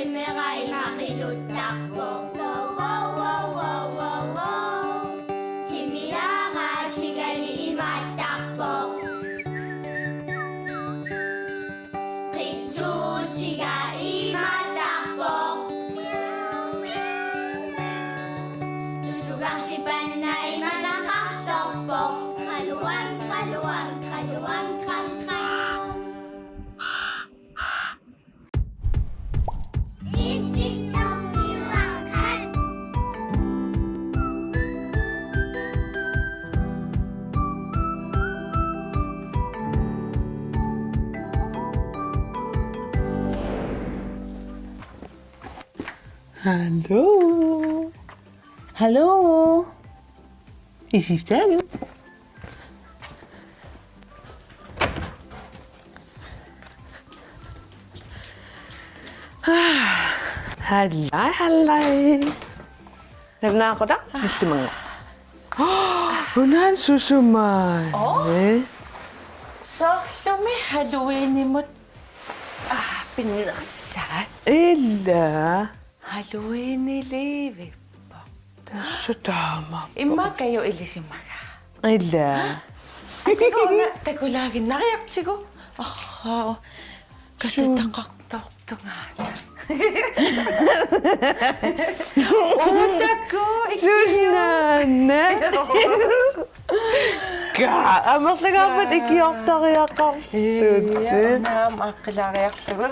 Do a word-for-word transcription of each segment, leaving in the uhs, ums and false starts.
Timera ima qiluttarpoq. Wow, wow, wow, wow, wow, wow. Timiara tigali imaattarpoq. Qitsuutiga imaattarpoq. Tulugarsipanna imanaqarsorpoq. Qaluan, qaluan, qaluan, qan, qan. Hallo. Hallo. Isistaalu. Hallai, hallai. Nalunaaqutaq, sillimannga. Unaana susumaat? Oh? Eh? Soorlumi Halloweenimut, ah, pinnersaat. Ila. Halloweeniliivippoq. Tassa taama. Immaqa Kaju ilisimagaa. Ila. Takuuna, takulaaginnariartigu. Aha. Katataqartortungaata. Uutaku, ikkiu. Sunaana. Kaa, amerlagaarpat ikiortariaqartutsi. Naam, aqqilaariarlugu.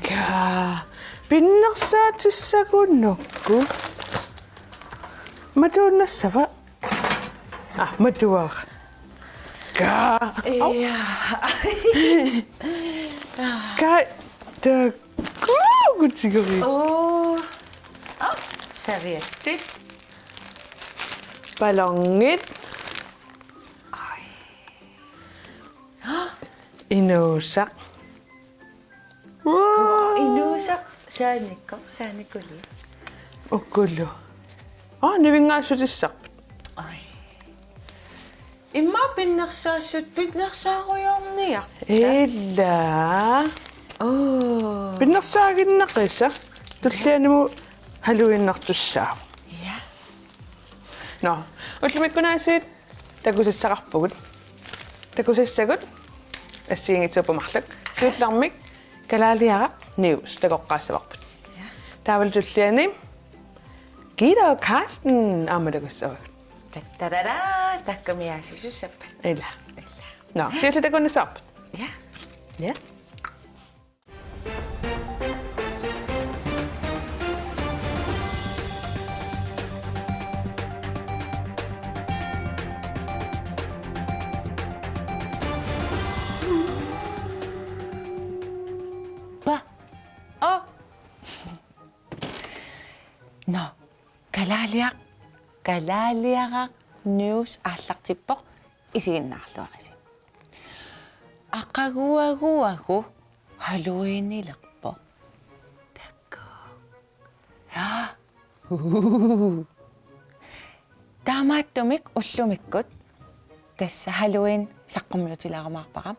Kaa, pinnersaatissagunukku. Matuunnassava? Ah, matuara. Kaa. Au. Ja. Kaa, takuugutigami. Oh. Ah, serviettit. Ballonit. Ai. Inuusaq. Inuusaq, saanikku, saanikuli. Ukulu. Ah, nivinngaassutissapput. Ai. Immaqa pinnersaassut, pinnersaarujoorniarta. Ila. Oh. Pinnersaaginnaqisa. Tullianimut Halloweenertussaavoq. Ja. Nå, ullumikkut aasiit takusassaqarpugut. Takusassagut assigiinngitsuupput marluk. Siullermik kalaaliaraq Nius takoqqaassavarput. Ja. Taavalu tulliani Gitte og Karsten aamma takussavagut. Tattarara, takkumi aasiisussappat. Ila. Ila. Nå, siulleq takunnassavarput. Ja. Ja. Pa. Oh. Nå, kalaaliaq, kalaaliaraq Nius aallartippoq, isiginnaarluarisi. Aqaguaguagu Halloweenilerpoq. Takku. Ja. Uhuhu. Taamaattumik ullumikkut tassa Halloween saqqummiutilaarumaarpara.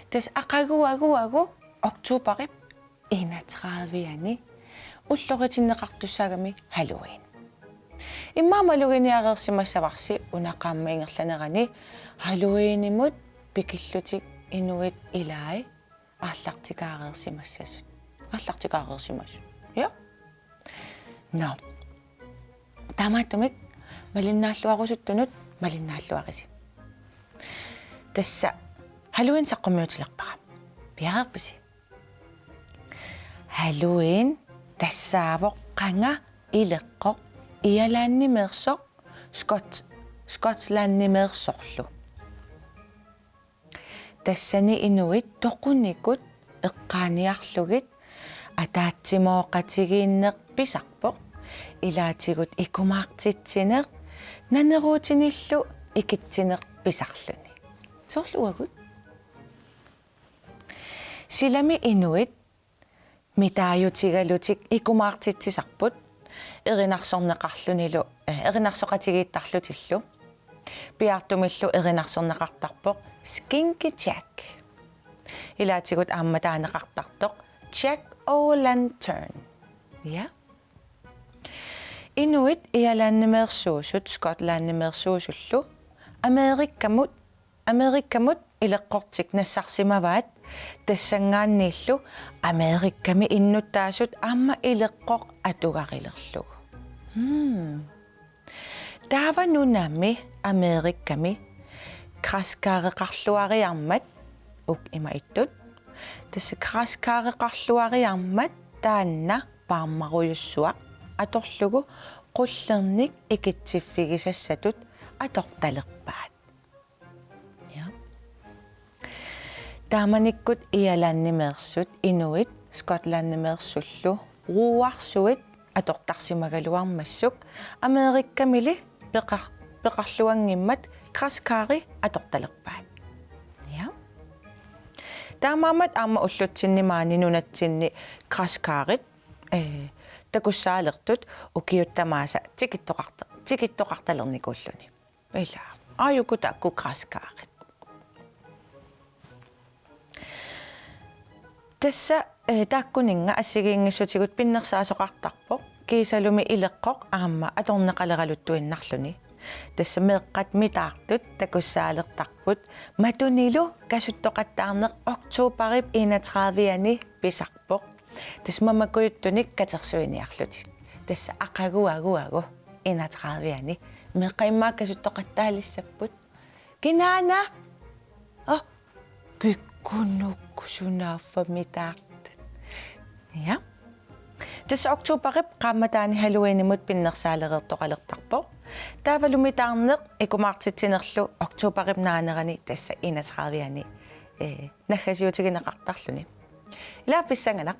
Tassa aqaguaguagu oktoberip enogtredive-ani ulloritinneqartussaagami Halloween. Immaqa maluginiareersimassavarsi una qaammat ingerlanerani Halloweenimut pikillutik inuit ilai aallartikaareersimassasut. Aallartikaareersimasut. Ja? Nå. Taamaattumik malinnaalluarusuttunut malinnaalluarisi. Tassa Halloween saqqummiutilerpara. Piareerpisi? Halloween tassaavoq qanga ileqqoq Irlandimeersoq Skot-, Skotlandimeersorlu. Tassani inuit toqunikut eqqaaniarlugit ataatsimooqatigiinneq pisarpoq, ilaatigut ikumaartitsineq naneruutinillu ikitsineq pisarluni. Soorlu uagut. Silami inuit mitaajutigalutik ikumaartitsisarput erinarsorneqarlunilu, eh, erinarsoqatigiittarlutillu. Piaartumillu erinarsorneqartarpoq Skinky Jack. Ilaatigut aamma taaneqartartoq Jack Old Lantern. Ja. Inuit Irlandimeersuusut Skotlandimeersuusullu Amerikamut Amerikamut ileqqortik nassarsimavaat, tassanngaanniillu Amerikami innuttaasut aamma ileqqoq atugarilerlugu. Hmm. Taava nunami Amerikami græskareqarluariarmat, uk ima ittut. Tassa græskareqarluariarmat taanna paarmarujussuaq atorlugu qullernik ikitsiffigisassatut atortalerpaat. Ja. Taamanikkut Irlandimeersut inuit Skotlandimeersullu ruuarsuit atortarsimagaluarmassuk Amerikamili peqar-, peqarluanngimmat græskari atortalerpaat. Ja. Taamaammat aamma ullutsinni maani nunatsinni græskarit, eh, takussaalertut ukiut tamaasa tikittoqarta-, tikittoqartalernikuulluni. Ila, aajuku taakku græskarit. Tassa, eh, taakkuninnga assigiinngissutigut pinnersaasoqartarpoq, kiisalumi ileqqoq aamma atorneqaleraluttuinnarluni. Tassa meeqqat mitaartut takussaalertarput, matunilu kasuttoqattaarneq oktoberip enogtredive-ani pisarpoq. Tassa mamakujuttunik katersuiniarlutik. Tassa aqagu agu agu enogtredive-ani. Meeqqat immaqa kasuttoqattaalissapput. Kinaana? Oh, kikkunuku sunaaffa mitaartut. Ja. Tassa oktoberip qaammataani Halloweenimut pinnersaalereertoqalertarpoq. Taavalu mitaarneq ikumaartitsinerlu oktoberip naanerani tassa enogtredive-ani, eh, naggasiutigineqartarluni. Ila pissanganaq.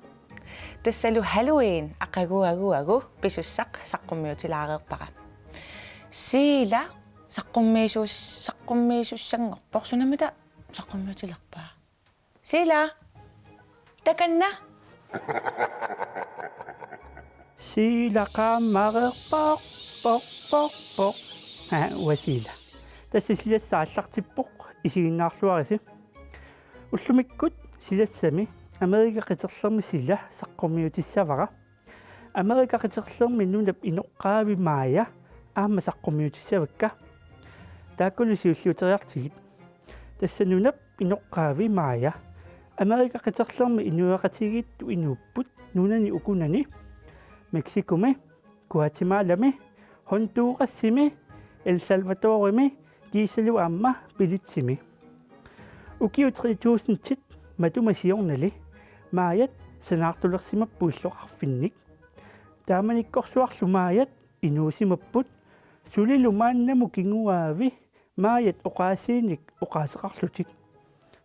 Tassalu Halloween aqagu agu agu pisussaq saqqummiutilaareerpara. Siila saqqummiisuus-, saqqummiisussanngorpoq, sunamita saqqummiutilerpaa. Siila. Takanna. Siila qaammareerpoq, poq, poq, poq. Aa, uanga Siila. Tassa silassaq aallartippoq, isiginnaarluarisi. Ullumikkut silassami Amerika qiterlermi sila saqqummiutissavara. Amerika qiterlermi nunap inoqqaavi Maja aamma saqqummiutissavakka. Taakkulu siulliuteriartigit. Tassa nunap inoqqaavi Maja Amerika qiterlermi inuiaqatigiittut inuupput nunani ukunani, Mexicomi, Guatemalami, Hondurasimi, El Salvadorimi, kiisalu aamma Belizimi. Ukiut tre tusindit matuma siornali Mayat sanaartulersimapput illoqarfinnik. Taamanikkorsuarlu Mayat inuusimapput sulilu maannamut kinguaavi Mayat oqaasiinik oqaaseqarlutik.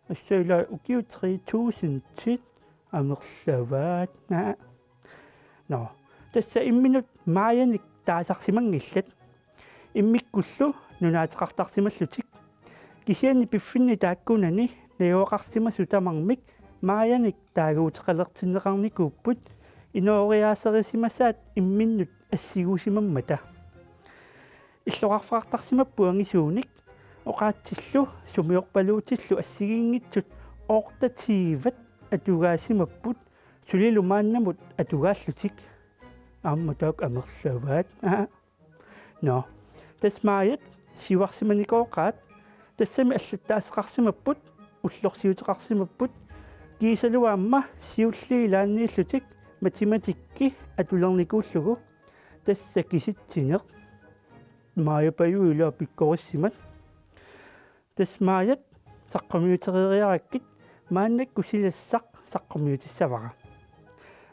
Tassa ila ukiut tre tusindit amerlavaat. Naa. Nå, tassa imminut Mayanik taasarsimanngillat. Immikkullu nunaateqartarsimallutik. Kisianni piffinni taakkunani najugaqarsimasut tamarmik Mayanik taaguuteqalertinneqarnikuupput inooriaaserisimasaat imminnut assigusimammata. Illoqarfeqartarsimapput angisuunik, oqaatsillu sumiorpaluutillu assigiinngitsut otteogtyve atugaasimapput sulilu maannamut atugaallutik. Aamma taakku amerlavaat. Aa. Nå. Tassa Mayat siuarsimanikooqaat, tassami allattaaseqarsimapput, ullorsiuteqarsimapput, kiisalu aamma siulliit ilaanniillutik matematikki atulernikuullugu, tassa kisitsineq. Mayapajuit ila pikkorissimat. Tassa Mayat saqqummiutereeriarakkit maannakkut silassaq saqqummiutissavara.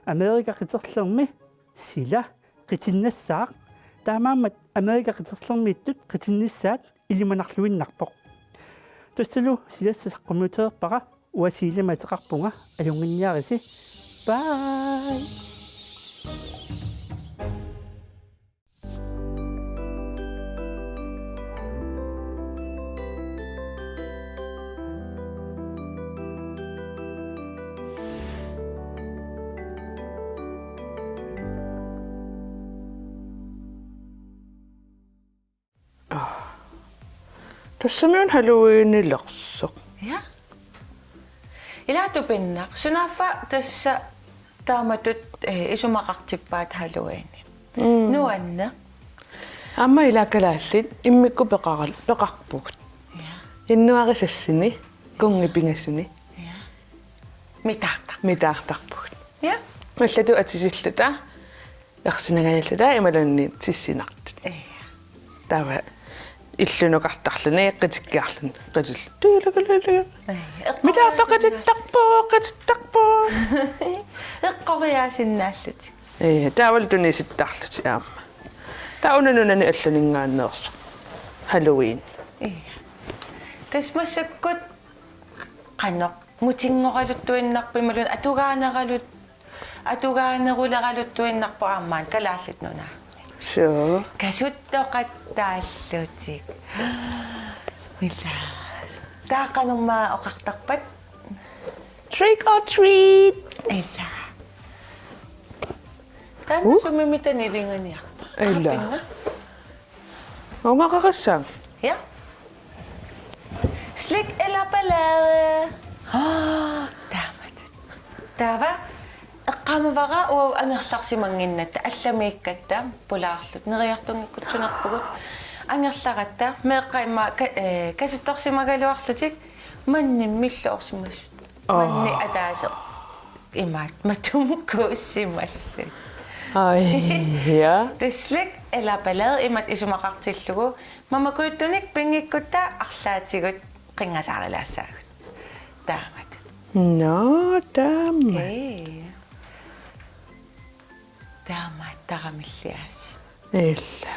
Amerika qiterlermi sila qitinnassaaq, taamaammat Amerika qiterlermiittut qitinnassaat ilimanarluinnarpoq. Tassalu silassaq saqqummiutereerpara, uanga Siilami ateqarpunga, ajunnginniarisi. Bye. Tassami una Halloweenilersoq. Ja. Ila tupinnaq. Sunaaffa tassa Taamatut, eh, isumaqartippaat Halloween. Mm. Nuanneq. Aamma ila kalaallit immikkut peqaral-, peqarpugut. Ja. Januaari sassini, kunngi pingasuni. Ja. Mitaartar-. Mitaartarpugut. Ja. Allatut atisilluta, ersinangajalluta, imaluunniit tissinartut. Ja. Taava illunukartarluni, qitikkiarluni, qitil-. Tuulukuluulu. Ai, eqqoriaasinnaalluni. Mitaartoq qitittarpoq, qitittarpoq. Eqqoriaasinnaallutik. Ee, taavalu tunisittarlutik aamma. Taava una nunani allaninngaanneersoq. Halloween. Ee. Tassa massakkut qanoq mutinngoqaluttuinnarpoq imaluunniit atugaaneqalut-, atugaaneruleraluttuinnarpoq aamma Kalaallit Nunaanni. Suu. Kasuttoqattaallutik. Ila. Taava qanormaa oqartarpat? Trick or treat. Ila. Taanna Uh. sumimita nivinganiarpa? Ila. Aappinga? Ungaqaqassaanga. Ja. Slik eller ballade? Aa, taamatut. Taava, eqqaamavara uagut angerlarsimannginnatta, allamiikkatta, pulaarluta, neriartunngikkutsunerpugut, angerlaratta, meeqqat immaqa ka-, eh, kasuttorsimagaluarlutik, mannimmilluarsimasut. Aa. Manni ataaseq. Imaat, matumut kuussimallutik. Ai, ja. Tassa slik eller ballade imatut isumaqartillugu, mamakujuttunik pinngikkutta arlaatigut qinngasaarilaassaagut. Taamatut. Nå, taama. Ee. Taamaattaramilli aasiit. Ila.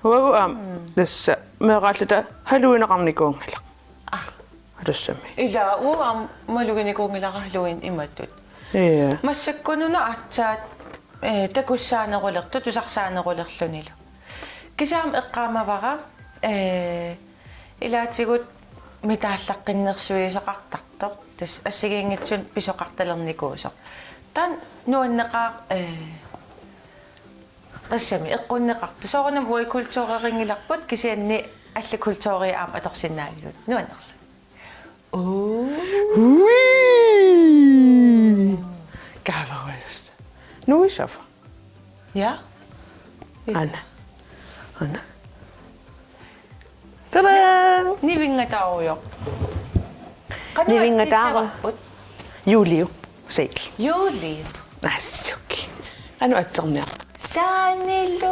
Uagut aamma Mm. tassa meeraalluta Halloweeneqarnikuunngilaq. Aa. Tassami. Ila, uagut aamma maluginikuunngilara Halloween imatut. Ja. Massakkut una aatsaat, eh, takussaanerulertut, tusarsaanerulerlunilu. Kisianni eqqaamavara, eh, ilaatigut mitaallaqqinnersuisoqartartoq, tassa assigiinngitsunik pisoqartalernikuusoq. Taanna nuanneqaaq, eh, tassami eqqunneqartoq. Soorunami uagut kulturerinngilarput, kisianni allat kulturit aamma atorsinnaagigut. Nuannerlugu. Uu. Ui! Kaavarujus. Nuisava. Ja. Aana. Aana. Tada! Nivinngataarujussuaq. Qanoq Nivinngataarujussuaq. Atissavarput? Juliu. Sal. Juliu. Assut. Qanoq atserniarpa? Saanilu.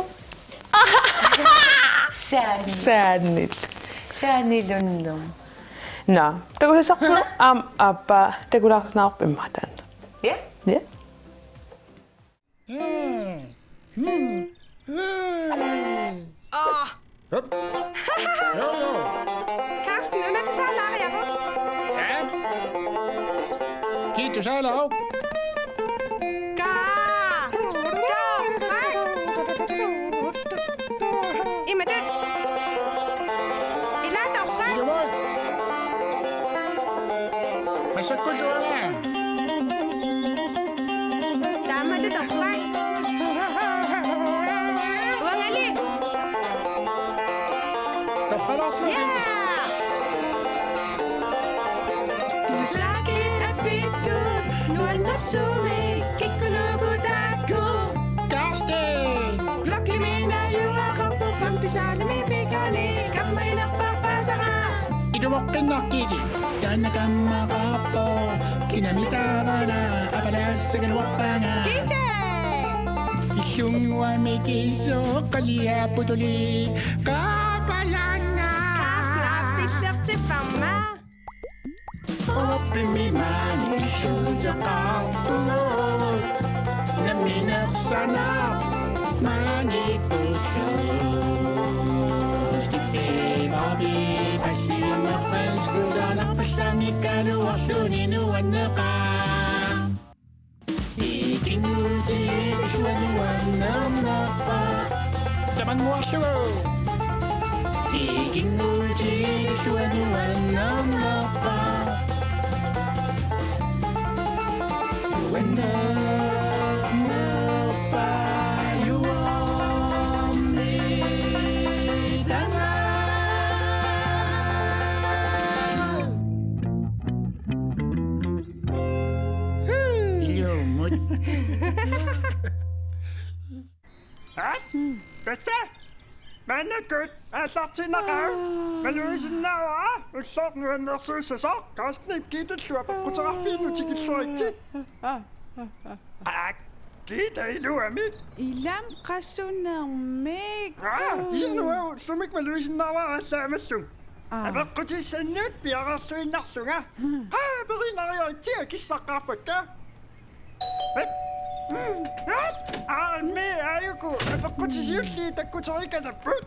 Saan. Saanil. Saanilunnermut. Nå, takusassarput aamma aappaa takulaarsinnaavarput immaqa taanna. Ja? Ja. Åh. Hup. Jo, jo. Karsten, una tusaalaarit? Ja. Kiitos, aalaa. Kaa. Kaa. Imatut. Ilaa torrak. Ilumoorpoq. Massakkut uanga. Taamatut torrak. Uangali. Torralaarsuaq. Ja. Sakit apitut, nuannersuumik, kikkunuku taakku. Karsten! Blokimi najugaqarpoq femte salimi pikani, kamma inerpaapasara. Ilumoqqinnaqqili. Taanna kammaqarpoq, kinami taavana, apalaassagaluarpaanga. Kike! Illunnguamik isoq qaliapputuli, qaapalaannga. Karsten, aappillertipparma. Oppimi maani illuuteqarpugut. Nammineq sanaq maani pullu. Stiffi Bobby, passiunerpansku sanarpallanngikkaluarluni nuanneqaaq. Ikinnguutigilluanuannarnerpa. Tamannguarlugu. Ikinnguutigilluanuannarnerpa. Nuannerpa, nuannerpa, juormi tanga. Juumut. Aa, tassa. Maannakkut aallartinnaqaaq. Malugisinnaavara ulloq nuannersuussasoq. Carstenip Giitallu apeqquteqarfianut tikilluaritsi. Aa, Giita iluamik. Ilam qasunermik. Aa, inuagu ullumi malugisinnaavara aallaamallugu. Aa. Apeqqutissannut piareerluinnarlunga. Aa, perinnariaritsi akissaqqaarpakka. Aammi aajuku apeqqutisiulli takkuteriikanapput.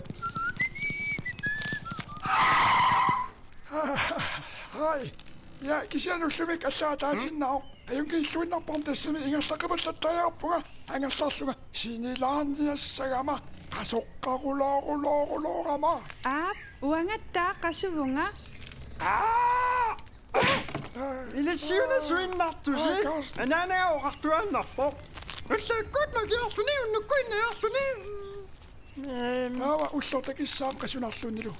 Hai. Ja, kisianni ullumi allaat ataatinnaavoq. Ajunngiilluinnarparput tassami ingerlaqqipallattariaqarpunga angerlarlunga sinilaarniassagama qasoqqaruloorulooruloorama. Aap, uangattaaq qasuvunga. Aa! Ilissiuna suinnartusi. Aa, Carsten. Anaanaga oqartuaannarpoq. Ullaakkut makiarluni unnukkuinnajarluni. Ehm. Taava ulloq takissaaq qasunarlunilu.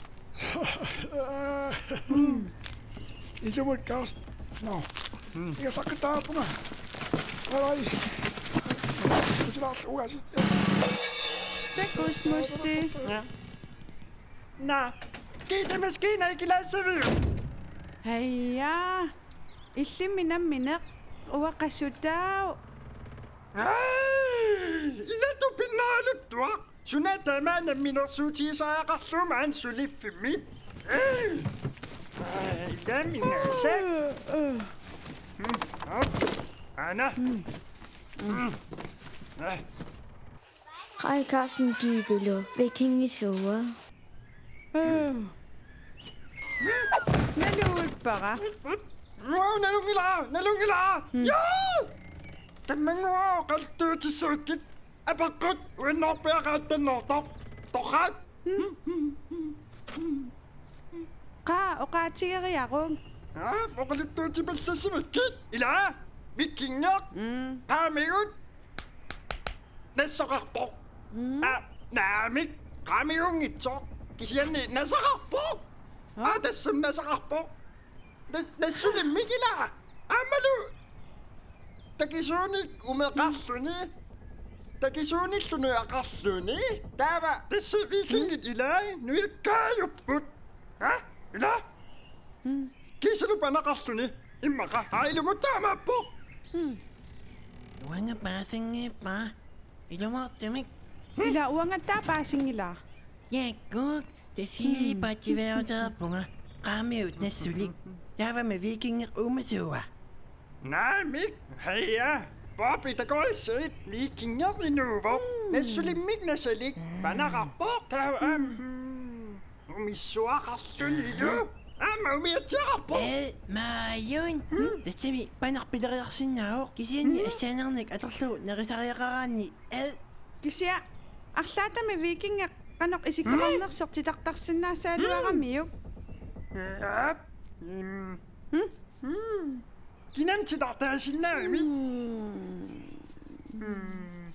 Ilumut Carsten. Nå. Ingerlaqqittaarpunga. Bye bye. Qasulaarlu uasit. Takuss, Musti. Ja. Naa, Giita, maskiina ikilaassavigit? Haja. Illimmi nammineq uanga qasutaavoq. Ai, ilatu pinnaaluttuaq. Suna tamaat namminersuutigisariaqarlugu maani suliffimmi. Ai. Ai, ilami nasa. Mm, op. Aana. Mm. Ai. Qai Carsten Giitelu, vikingisuua. Naluippara. Wow, nalunngilara, nalunngilara. Mm. Jaa! Tamanguaq oqaluttuutissavakkit. Apeqqut, uannoorpiaqaattannoortoq. Torrak. Mm. Qaa, oqaatigeriaruk. Aa, oqaluttuutipallassavakkit. Ila, vikingeq. Mm. Qaamigut. Nassoqarpoq. Mm. Aa, naamik, qaamigunngitsoq. Kisianni nasaqarpoq. Aa? Aa, tassami nasaqarpoq. Nas-, nassulimmik ila. Aammalu takisuunik umeqarluni. Takisuunillu nujaqarluni. Taava. Tassa vikingit ilai nujakkaajupput. Ha? Ila? Mm. Kiisalu panaqarluni. Immaqa. Aa, ilumut taamaappoq. Mm. Uanga paasinngippa. Ilumoortumik. Ila uangattaaq paasinngilaa. Jaakkuk, tassa ilaa paatsiveerutereerpunga. Qaamigut nassulik. Taavami vikingeq uumasuua. Naamik, haja. Bobby takorissuit, vikingeq inuuvoq. Mm. Nassulimmik nasalik. Mm. Panaqarpoq taava aamma. Mm. Umissuaqarlunilu. Aamma umiatsiaqarpoq. Ee, maajun. Hmm? Tassami panaq pileriarsinnaavoq. Kisianni, hmm, assaanernik atorlugu nerisariaqaraanni. Ee. Kisianni arlaatami vikingeq qanoq isikkoqarnersoq titartarsinnaassagaluaramiuk. Aap. Im. Hmm? Hmm. Kinami titartaasinnaavimi? Hmm. Hmm.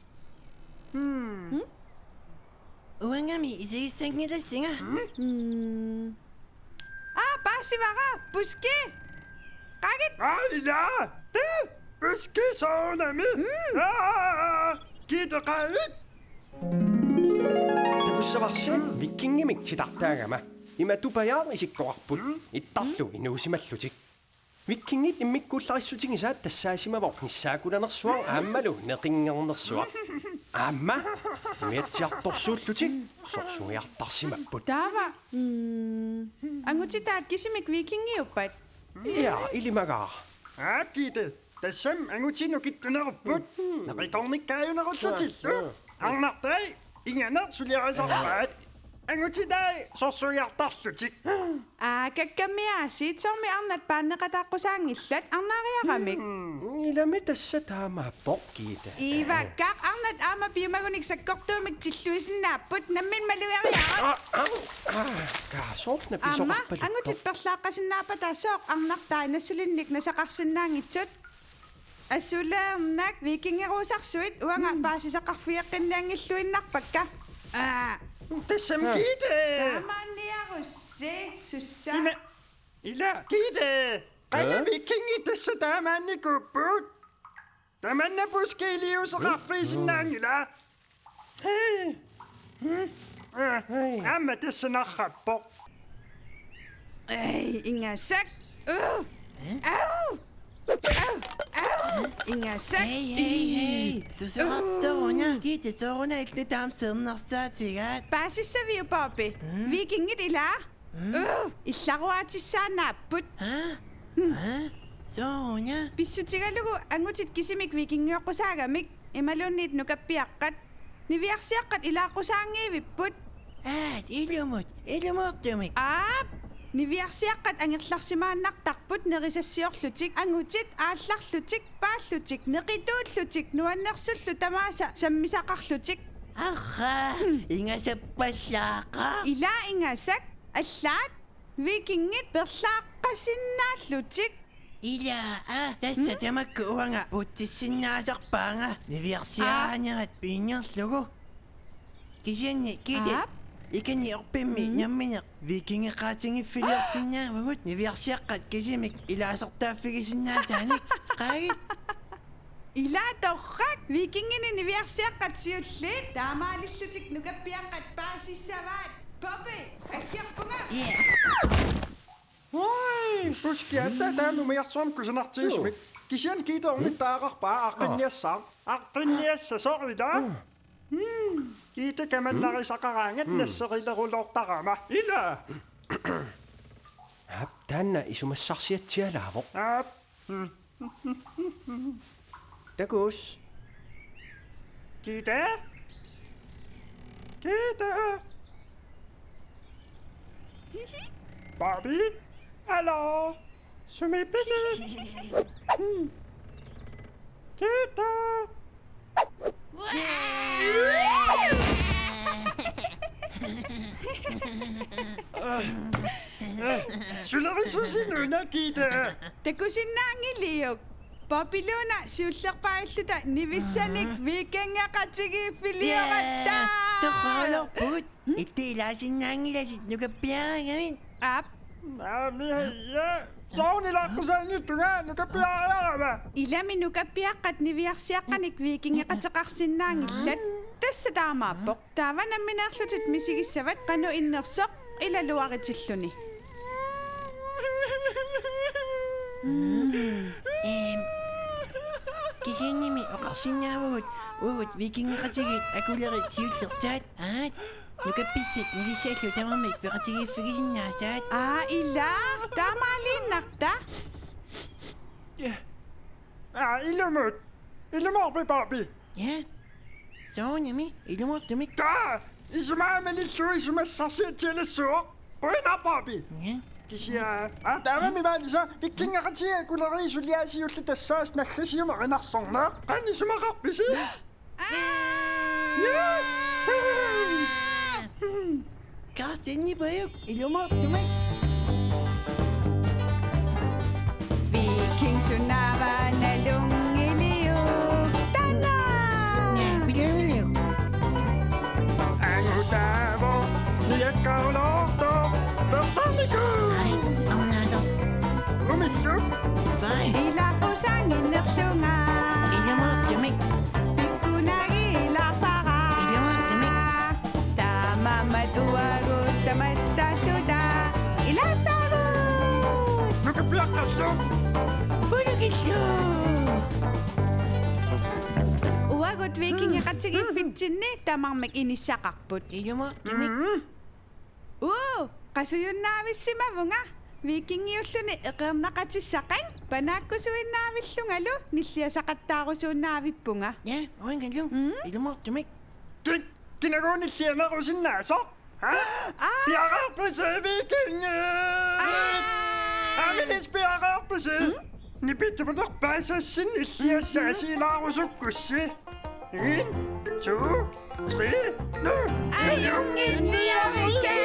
Hmm. Hmm? Uangami isigissanngilassinga. Hmm? Hmm. Aa, paasivara, Puski. Qaagit. Aa, ila. Te, Puski soorunami. Hmm. Aa, Giita qaagit. Takussavarsi, hmm, vikingimik titartaagama. Ima tupajaaq isikkoqarput. Hmm? Ittarlu, hmm, inuusimallutik. Vikingit immikkuullarissutigisaat tassaasimavoq nissaakkulanersuaq aammalu neqinngernersuaq. Aamma umiatsiartorsuullutik sorsunniartarsimapput. Taava, mm, angutitaat kisimik vikingiuppat? Ja, ilimagaara. Aa, Giita, tassami angutit nukittunerupput. Neqikornikkaajunerullutillu. Arnartai inganeq suliarisarpaat. Angutitai sorsunniartarlutik. Aa, kakkammiaasiit, soormi arnat paanneqataaqqusaanngillat, arnaariaramik. Hmm. Ilami tassa taamaappoq, Giita. Ivakkaq, arnat aamma piumagunik sakkortuumik tilluisinnaapput, nammineq malugeriaruk. Aa, aa, aa, kaasoorna. Aamma, pisoqarpalukku. Angutit perlaaqqasinnaappata sooq arnartai nassulinnik nasaqarsinnaanngitsut? Asuleernak vikingeruusarsuit uanga, mm, paasisaqarfigeqqinnianngilluinnarpakka. Aa. Tassami, aa, Giita. Taamaanniarussi, sussa. Ima, ila, Giita. Qanoq, aa, vikingit tassa taamaannikuupput? Tamanna puskiliuseqarfigisinnaanngilaq. Hej. Hmm? Eh, hej. Aamma tassa narrappoq. Ei, ingasak. Uh. Eh? Au! Au! Au! Ingasak. Hej, hej, hej. Susoqartoruna. Uh. Kiitu sooruna illit taama siornarsaatigaat? Paasissaviuk, Bobby? Hmm? Vikingit ilaa? Hmm? Uh, illaruaatissaannaapput. Ha? Hmm. Ha? Sooruna? Pissutigalugu angutit kisimik vikingioqqusaagamik. Imaluunniit nukappiaqqat. Niviarsiaqqat ilaaqqusaanngivipput. Aat, ilumut, ilumoortumik. Aap, niviarsiaqqat angerlarsimaannartarput nerisassiorlutik, angutit aallarlutik, paallutik, neqituullutik, nuannersullu tamaasa sammisaqarlutik. Arraa, hmm, ingasappallaaqaaq. Ilaa ingasak, allaat, vikingit perlaaqqasinnaallutik. Ilaa, aa, tassa. Hmm? Tamakku uanga putsissinnaasarpaanga niviarsiarinerat, aa, piinnerlugu. Kisianni kiitit, aap, ikani orpimmi, mm, nammineq vikingeqatigiiffiliorsinnaavugut niviarsiaqqat kisimik ilaasortaaffigisinnaasaannik. Qaagit? Ilaa torrak, vikinginik niviarsiaqqat siulliit, taamaalillutik nukappiaqqat paasissavaat. Bobby, aggerpunga. Ja. Ui, puskiatta taama umiarsuarmi kusanartigisumik. Suu. Kisianni kiitormi taaqarpaa aqqinniassaaq. Aqqinniassasoq ilaa. Mm. Hmm, kiitu kamannarisaqaraangat, mm, nasserilerulortarama. Ilaa. Aap, taanna isumassarsiatsialaavoq. Aap. Hmm. Takuss. Gitte? Gitte? Bobby? Hallo? Sumi pisi? Hmm. Gitte? Sulerisuusinnuna, Gitte? Takusinnaanngiliuk? Bobby-luuna siullerpaajulluta nivissanik, mm, vikingeqatigiiffilioratta. Ja, torraluarpugut. Ittiilaasinnaanngilatit nukappiarigamik. Aap. Naamik, ja. Soorunami ilaaqqusaanngitsunga, nukappiariarama. Ilami nukappiaqqat niviarsiaqqanik vikingeqateqarsinnaanngillat. Tassa taamaappoq. Taava nammineerlutit misigissavat qanoq innersoq ilaluaritilluni. Mm. Eem. Kisiannimi oqarsinnaavugut, uagut vikingeqatigiit akulerit siullertaat, aat, nukappissat nivissallu tamarmik peqatigiiffigisinnaasaat. Aa, ilaa, taamaaliinnarta. Aa, ilumut. Ilumoorpit, Bobby? Ja. Soorunami, ilumoortumik. Taa, isumaga malillugu isumassarsiatsialassuuvoq. Qujanaq, Bobby. Ja. Kisianni, aa, taavami maalisa, vikingeqatigiit akulerii suliaat siulleq tassaavoq naggasiumeq inarsorneq. Qanoq isumaqarpisi? Aa! Ja! Kartinni pajuk, ilumoortumik. Viking sunaava nalunngiliuk taanna. Ja, pilaaviliuk. Angutaavoq, niakkaruloortoq, persorniku. Ai, arnaasoq. Umissuk. Vai. Ilaqqusaannginnerlunga. Ilumoortumik. Pikkunaagilaarpara. Ilumoortumik. Taamaammat uagut tamattaalluta ilaassaagut. Nukappiaqqallu. Pulukillu. Uagut vikingeqatigiiffitsinni tamarmik inissaqarput. Ilumoortumik. Mm. Uu, qasujunnaavissimavunga. Vikingiulluni eqeernaqatissaqanngilaq, panaakkusuinnaavillungalu nilliasaqattaarusuinnaavippunga. Ja, uangalu. Mm? Ilumoortumik. Kik, kinaguuna nillianerusinnaasoq? Ha? Aa! Piareerpisi, vikingit? Aa! Aamilis piareerpisi? Mm? Nipitunerpaasassinnik nilliassaasiilaarusukkussi. En, to, tre, nu! Ajunnginniarisi!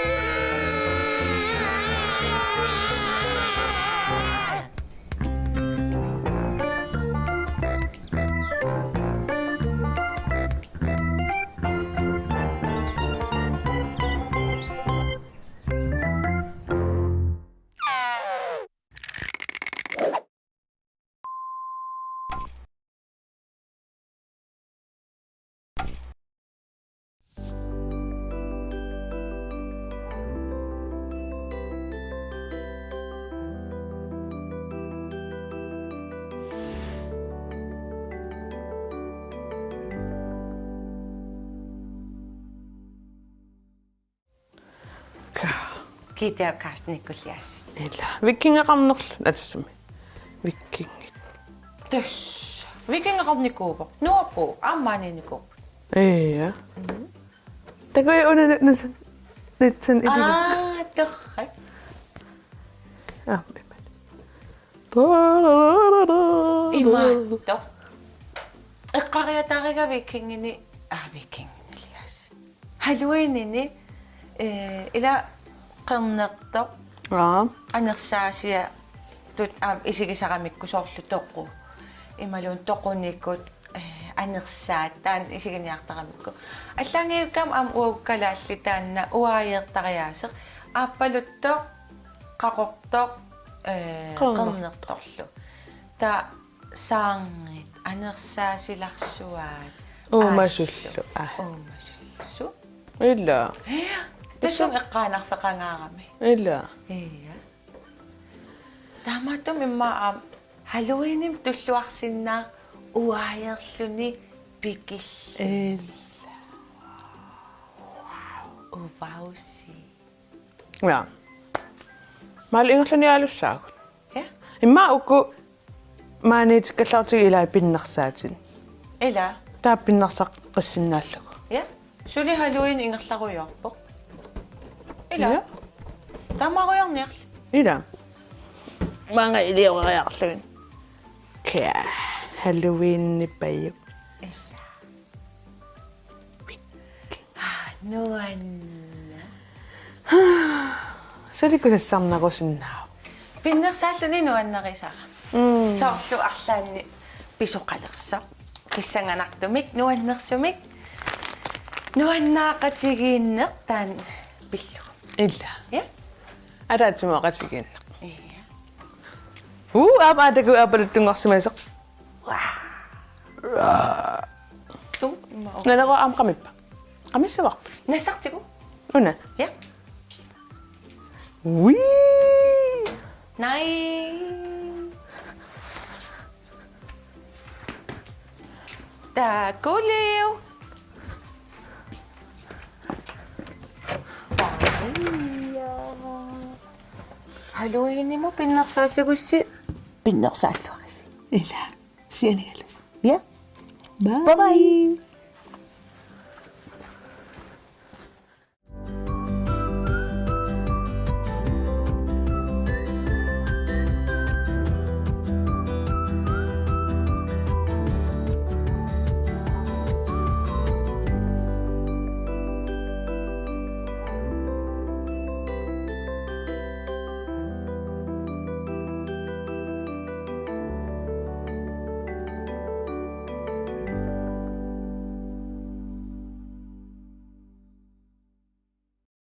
Kiitiap Carstenikkulli aasiit. Ila. Vikingeqarnerlu atsimi. Vikingit. Tassa. Vikingeqarnikuuvoq. Nuupu. Aamma maaniinnikuuvoq. Ija. Takuuk una nitsen nitsen ipili. Aa, torrak. Aa, ipili. Imaattoq. Eqqariataariga vikingini, aa, vikinginilias. Halloweenini, eh, ila qernertoq. Aa. Anersaasiatut aamma isigisaramikku soorlu toqu. Imaluunniit toqunikut, eh, anersaat taanna isiginiartaramikku. Allaanngikkaanni aamma uagut kalaallit taanna uaajeertariaaseq. Aappaluttoq, qaqortoq, eh, qernertoq. Qernertorlu. Taava saangit, anersaasilarsuaat. Uumasullu. Aallu. Aa. Uumasullu. Ila. Tassunga eqqaanarfeqangaarami. Ila. Ija. Taamaattumik immaqa aamma Halloweenimi tulluarsinnaaq uaajeerluni pikilli. Ila. Uvausi. Ja. Maali ingerlanialussaagut. Ja. Immaqa uku maaniitikkallaartigu ilai pinnersaatini. Ila. Taava pinnersaaqqissinnaallugu. Ja. Suli Halloween ingerlarujoorpoq. Ila. Ja. Tamarujorniarli. Ila. Maanga ilioriarlugit. Kia. Halloweenippajuk. Ila. Aa, nuanna. Saliku sassarnerusinnaavoq. Pinnersaalluni nuannarisara. Mm. Soorlu arlaanni pisoqalersoq. Pissanganartumik, nuannersumik. Nuannaaqatigiinneq taanna pillugu. Ila. Ja? Ataatsimooqatigiinneq. Ja. Uu, aap, aataku aapaluttunngarsimasoq. Tuu, immaqa. Nalero aamma qamippa. Qamissavarput. Nassartigu. Una. Ja. Ui. Nej. Takuliu. Takuliu. Halloweenimut pinnersaassigussi pinnersaalluarisi. Ila. Sianigalus. Ja. Bye. Bye bye.